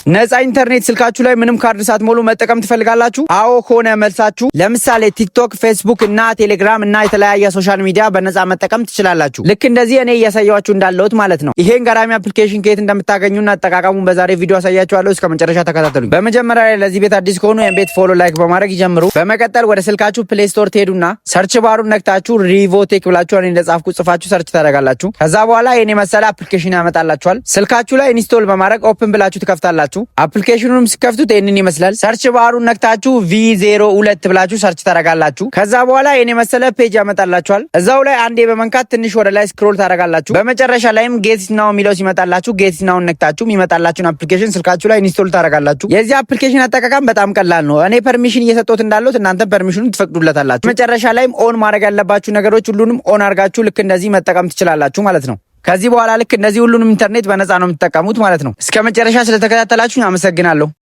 ነፃ ኢንተርኔት ስልካችሁ ላይ ምንም ካርድ ሳትሞሉ መጠቀም ትፈልጋላችሁ? አዎ ከሆነ መልሳችሁ ለምሳሌ ቲክቶክ፣ ፌስቡክ እና ቴሌግራም እና የተለያየ social media በነፃ መጠቀም ትችላላችሁ። ልክ እንደዚህ እኔ እያሳየኋችሁ እንዳለሁት ማለት ነው። ይሄን ገራሚ application ከየት እንደምታገኙና አጠቃቀሙን በዛሬ ቪዲዮ አሳያችኋለሁ። እስከ መጨረሻ ተከታተሉኝ። በመጀመሪያ ላይ ለዚህ ቤት አዲስ ከሆኑ ይህን ቤት follow፣ like በማድረግ ይጀምሩ። በመቀጠል ወደ ስልካችሁ Play Store ትሄዱና search bar ኡን ነክታችሁ ሪቮቴክ ብላችሁ እኔ እንደጻፍኩ ጽፋችሁ search ታደርጋላችሁ። ከዛ በኋላ ይሄን የመሰለ application ያመጣላችኋል። ስልካችሁ ላይ install በማድረግ open ብላችሁ ትከፍታላችሁ። Application ኑንም ስትከፍቱት ይህንን ይመስላል። Search bar ኡን ነክታችሁ V02 ብላችሁ search ታደርጋላችሁ። ከዛ በኋላ ይህን የመሰለ page ያመጣላችኋል። እዛው ላይ አንዴ በመንካት ትንሽ ወደ ላይ scroll ታደርጋላችሁ። በመጨረሻ ላይም get now የሚለው ሲመጣላችሁ get now ን ነክታችሁ የሚመጣላችሁን application ስልካችሁ ላይ install ታደርጋላችሁ። የዚህ application አጠቃቀም በጣም ቀላል ነው። እኔ permission እየሰጠሁት እንዳለሁት እናንተም permission ኑን ትፈቅዱለታላችሁ። መጨረሻ ላይም on ማድረግ ያለባችሁ ነገሮች ሁሉንም on አድርጋችሁ ልክ እንደዚህ መጠቀም ትችላላችሁ ማለት ነው። ከዚህ በኋላ ልክ እንደዚህ ሁሉንም ኢንተርኔት በነፃ ነው የምትጠቀሙት ማለት ነው። እስከ መጨረሻ ስለተከታተላችሁ አመሰግናለሁ።